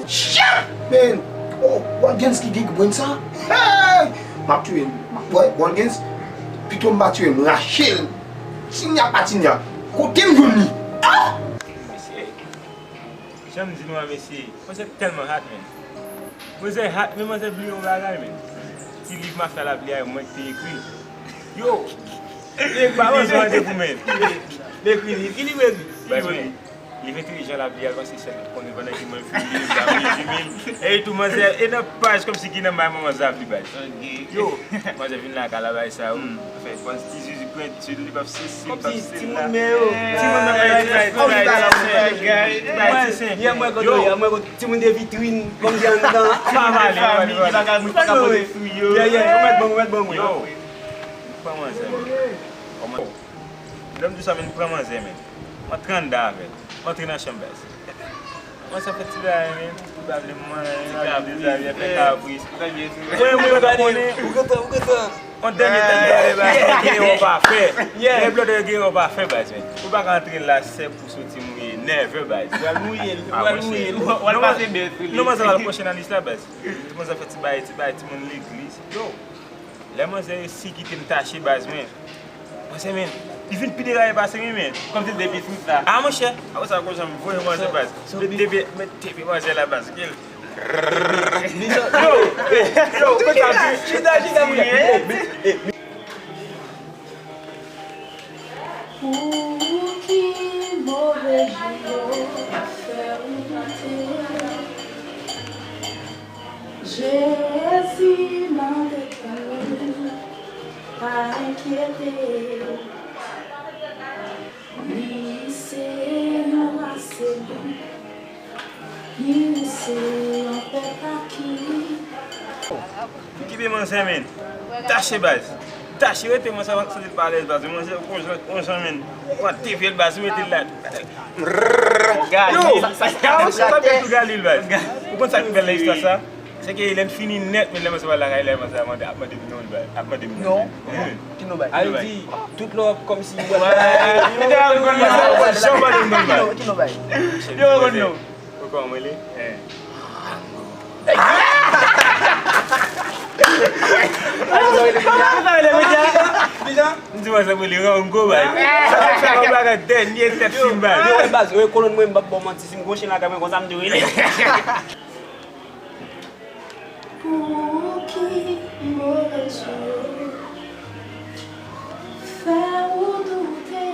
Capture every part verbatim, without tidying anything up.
Shit! Man! Oh, Walgens ki gen grenn sa? Hey! M ap tiye l. Bòy, Walgens, pito m pa tiye l, m rache l. Tinya pa tinya. Kote m jwenn li? Ah! Mesye, jan m di nou an, mesye, manzè tèlman hot, man. Manzè hot, men manzè bliye yon bagay, man. Ti liv mafya l ap li a, mwen ki te ekri. Yo! Li ekri li, jan de pou men. Li ekri li, ki liv ekri? Li ekri li. Liv entelijan l ap li a, l panse sèl li konnen pandan ke mwen m fin li, l ap li di mil. E tou manzè, e nan paj kòmsi ki nan may manman Zav li bay. Yo, manzè vin lakay la bay sa yo. Fè pòz ti zizi pwenti, li p ap sesi, li p ap sesi la. Kòmsi timoun men yo. Timoun nan bay ti sen. Yè mwen kote, yè mwen kote timoun de vitrin, kòmsi anndan. Pa pale, pa pale, pa pale. Mwen pa ka pote fwi yo. Yè, yè, ou mèt ban mwen, ou mèt ban mwen. Yo, pran manzè, men. Kòman? Lè m di sa, men, pran manzè, men. M antre anndan avè l. M antre nan chanm, baz. Manzè fè ti bagay, men. Li pa vle manyen, li pa vle dezabye, fè kabris. Mwen, mwen, ou pa konnen. Ou kontan, ou kontan. On dènye tèt blòdè, baz, mwen gen yon pafè. Gen blòdè, gen yon pafè, baz, men. Ou pa ka antre la, sèk pou soti mouye. Nève, baz. Ou al mouye l, ou al mouye l. Ou al pase bèl sou li. Non, manzè al kwoche nan lis la, baz. Manzè fè ti bagay, ti bagay, timoun legliz. Yo. Lè manzè resi kite m tache baz, men. Manzè, men, li vin pi deraye pase m, men. Kòmsi l te pi sou sa. A, monchè. Apre sa, konsa, m voye manzè baz. Mete pye, mete pye manzè la baz. Yo, yo, konsa, chita, chita, monchè. Pouki move jou yo fè w doute? Jezi mande pou nou pa enkyete. Li se yon rase li, li se yon pèp aki. Kipe manzè, men. Tache baz. Tache rete, manzè santi l pa alèz baz. Manzè konjan, konjan, men. Pran te pye l baz, ou mete l la. Yo, sa, sa, sa, sa, sa, sa, Galil, baz. Ou konn sa ki bèl nan istwa sa? Se ke lè n fini nèt, men lè manzè pral lakay, lè manzè ap mande, ap mande m non, baz. Ap mande m non. Non. Ki non bay? Ki non bay? Al di, tout lòp kòmsi. Wè, li te ap konn non. Jan mande m non, baz. Ki non bay? Yo konn non. Ou kòman mwen li? M di manzè mwen li Rango, baz. Sa fè yon bagay dènye tèt fim, baz. Yo, baz, yo, kolonn mwen, m p ap ba w manti, si m gon chen lakay mwen, konsa m di w rele. Pouki move jou fè w doute?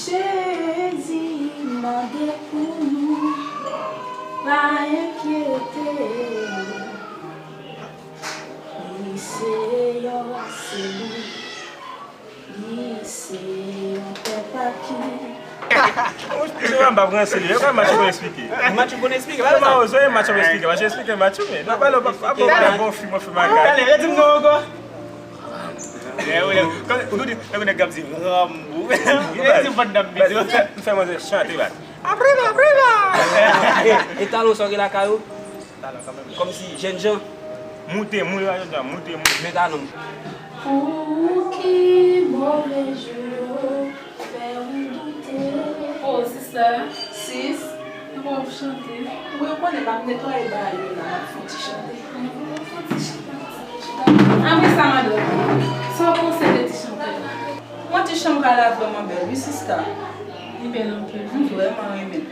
Jezi mande pou nou pa enkyete. Li se yon rase li, li se yon pèp aki. Ou se yon bab ranse li, e kòman match ou konn eksplike? Match ou konn eksplike, pa sa. Kòman ou se match ou eksplike? Match ou eksplike, match ou, men. Nan pale, pa, pa, pa, bon, fim, bon, fim, makak. Gade, redi m non ankò. Lè ou, lè ou, kan, ou di, lè ou nèg k ap di, Rambo. Li di, Van Damme, li di. M fè manzè chante, baz. Arriba, arriba! E, e talon sa w gen lakay ou? Kòmsi jènjan. Moute, moute, moute, moute. Men talon. Pouki move jou yo fè w doute? Oh, sista. Sis. Mwen pa ap chante. Wi, ou konnen m ap netwaye bagay yo la, m ap fè yon ti chante. Fè yon ti chante. Apre sa, madanm, sa w panse de ti chante la? Yon ti chante la vrèman bèl, wi, sista. Li bèl anpil. M vrèman renmen l.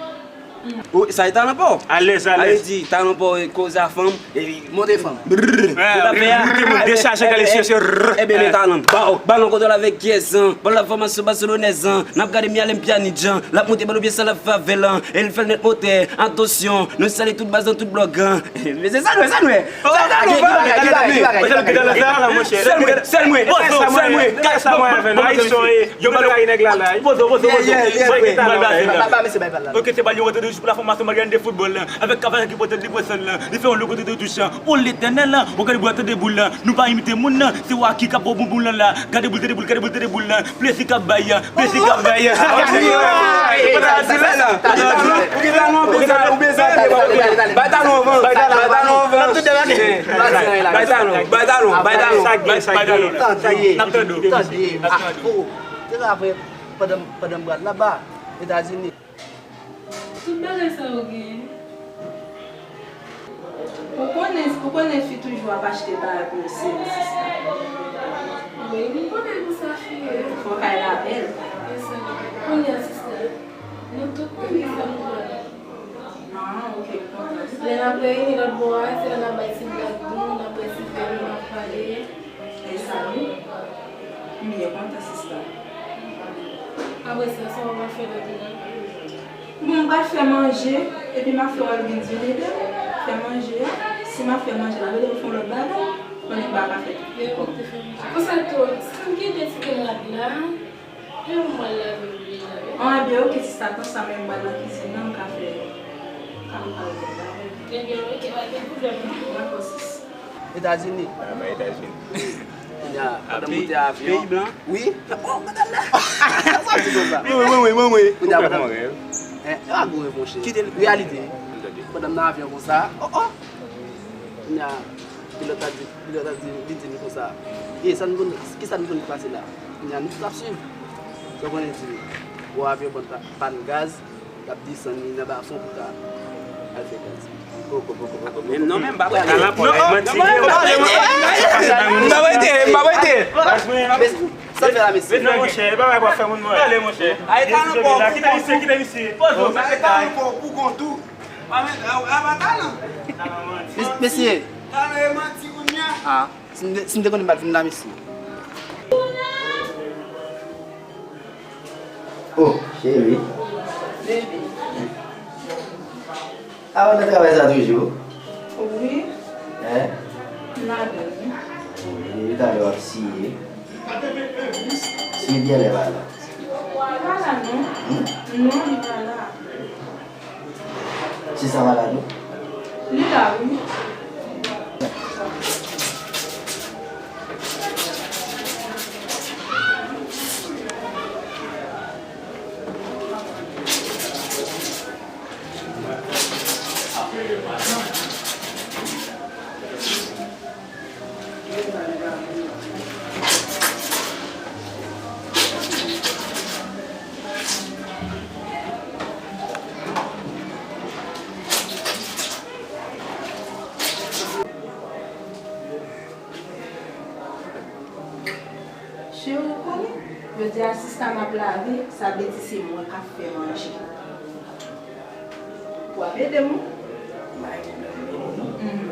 Ou, sa e talan pa w? Alèz, alèz. Sa vle di, talan pa w, e koze a fanm, epi monte fanm. Brrr. Ou t ap fè a? Monte, monte, dechaje, gade, chèche, rrr. Ebyen, men talan. Baw, balon kontwòl avèk Kyèzan. Bòl la fòmasyon Baselonèzan. N ap gade Miralem Pjanic jan. L ap monte bòl oubyen sa l ap fè avè l an. E l fè l nèt motè. Atansyon, nou sale tout baz nan tout blòk an. Men se sa nou, sa nou. Sèl mwen, sèl mwen, sèl mwen. Yo pa kay nèg la la. Pozo, pozo, pozo. Mwen gen talan. Ok, se bal yon rete de jou pou la fòmasyon, bal de foutbòl la. Avèk Kavayan ki pote li pran sèn la. Li fè yon loko de touch la. O Letènèl la, ou gade boul la, tande boul la. Nou pa imite moun nan, se Waky k ap bon boul la. Gade boul, tande boul, gade boul, tande boul la. Plezi k ap bay, plezi k ap bay. Bay talon avan. Bay talon avan. Bay talon, bay talon, bay talon. N ap tande w. Tande. Tande. Pandan, pandan m pral laba, Etazini. Tout bagay sa yo gen. Ou konnen, ou konnen fi toujou ap achte bagay pou yo sere, sista. Wi, m konnen pou sa fè. Fò kay la bèl. Kounye a, sista, nou tout konnen sa nou pral. Ah, ok, m kontan. Lè n ap reyini lòt bò a, se lè n ap bay ti blag tou, n ap bwè ti vè nou, n ap pale. E sa wi. M byen kontan, sista. Apre sa, sa w ap fè lòt jou a? Bon, m pral fè manje, epi m ap fè Olguine vin ede m fè manje a. Si m ap fè manje la, vle m fè yon lòt bagay, konnen m pa ka fè tout. Konsa tou, si m kite ti kamad la, e m pral lave pou li la wi. An, ebyen, ok, sista, konsa menm m pral nan kizin nan, m ka fè, ka prepare lòt bagay. Ebyen, ok, pa gen pwoblèm non. Dakò, sis. Etazini. Ah, nan Etazini. Kounye a, pandan m moute avyon. Peyi blan. Wi. Oh, madanm nan. Sa di konsa. Mwen, mwen, mwen, mwen, mwen. Kounye a, pandan m, en, e pa gwo rev, monchè. Kite l. Reyalite. Pandan m nan avyon konsa. Oh, oh. Kounye a, pilòt la di, pilòt la di, li di nou konsa. E, sa nou konn, kisa nou konn pase la? Kounye a, nou tout ap swiv. Sa w konnen di, bò avyon, pann, pann gaz. L ap desann li nan bafon pou ta al fè gaz. Poko, poko, poko, poko. Menm non, menm pa pral. Nan lanpò la, manti. M pa rete, m pa rete. Sa fè la, mesye. Non, monchè, e pa bagay pou ap fè moun mò. Ale, monchè. Kite misye, kite misye. Poze w, sa fè kay. Mesye. Ah, si m te, si m te konnen m pa t vin la, mesye. Oh, cheri. Bebe. A w nan travay sa toujou? Wi. Hein? M ladan wi. Wi, talè w ap siye. Siye byè lè pa la. Li pa la non. Hmm? Non, li pa la. Ti sa malad wi. Li la wi. Cheri, ou konnen, jodi a sista m ap lave, sa vle di se mwen k ap fè manje. W ap ede m wi. M pa gen pwoblèm, m ede w non. Mhm.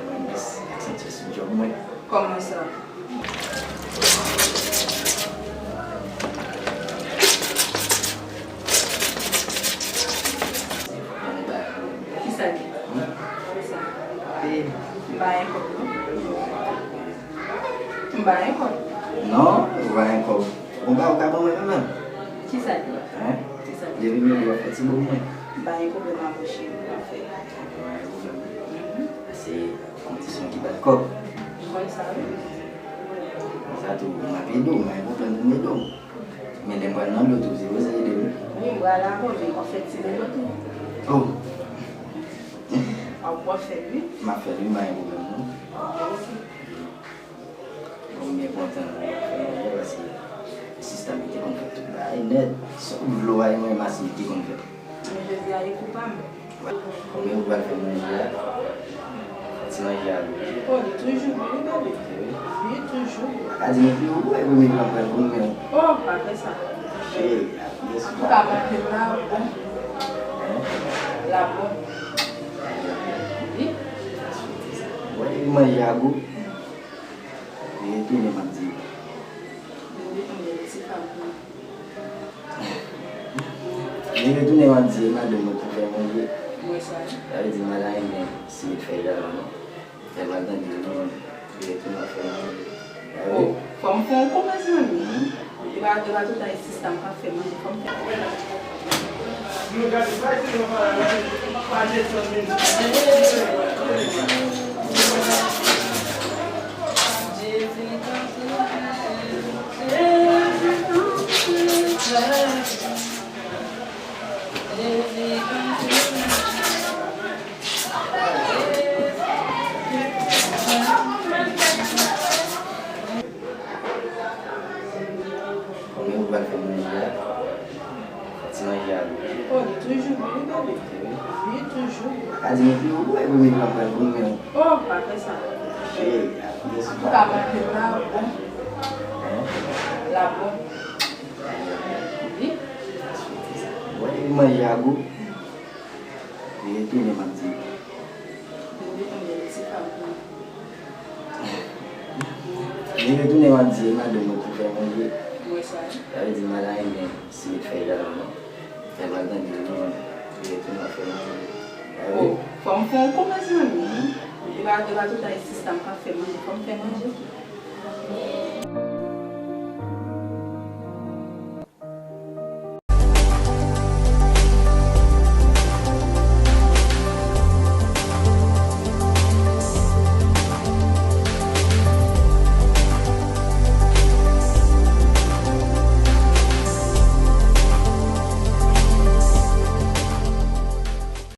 Mwen byen santi sou djòb mwen. Kòman sa? Kisa li? Hmm? Kisa? M pa gen kòb non. M pa gen kòb. Non, ou pa gen kòb. Bon, ba, ou ka ban mwen menm menm. Kisa li? Hein? Kisa li? Depi mwen w ap fè ti boug mwen. M pa gen pwoblèm avè w cheri, m ap fè. Ok, pa gen pwoblèm. Mhm. Se kondisyon ki ba l kòb. M konn sa wi. Konsa tou, m ap ede w, m pa gen pwoblèm pou m ede w. Men lè m pral nan dlo tou, se pou w ede m. Wi, m pral avè w, men w ap fè ti boug tou. Oh. W ap, w ap fè l wi. M ap fè l wi, m pa gen pwoblèm non. Ok. Bon, m byen kontan nou fè manje paske sista m te konn fè tout bagay nèt. Sa w vle w a, e mwen masin te konn fè. Men jodi a e kou pa m. Konbyen ou pral fè manje a? Ti manje a gou. Oh, li toujou gou wi, bebe. Wi, toujou gou. Pa ka di nou pi gou, e premye fwa m pral konbyen. Oh, pa fè sa. Cheri, a pi gou. Antouka, manje m la bon. Hein? La bon. Wi. Bon, epi manje a gou. Li retounen, m ap di. Li retounen, ti fam. Li retounen, m ap di, e madanm mwen ki fè manje. Mwen sa. Sa vle di, m pa ta renmen si li t fè jalou non. Lè m al tande li, li retounen ap fè manje. Sa vle. Oh, fò m fè yon kou, mezanmi. Mhm. E pa, e pa tout tan e sista m k ap fè manje, fò m fè. Konbyen ou pral fè manje a? Manje a gou. Oh, li toujou gou, wi, baby. Wi, toujou gou. A di nou pi gou, e premye fwa m pran goute, men. Oh, pa fè sa. Cheri, a, byen sou Antouka, manje la bon. Hein? La bon. Wi. Bon, depi manje a gou, li retounen, m ap di. Li retounen, ti fam. Li retounen, m ap di, e madanm mwen ki fè manje. Mwen sa. Sa vle di, m pa ta renmen si li t fè jalou, non. Lè m al tande li, li retounen, ap fè manje. Sa vle Oh, fò m fè yon kou, mezanmi. E pa, e pa tout tan e sista m k ap fè manje, fò m fè manje tou.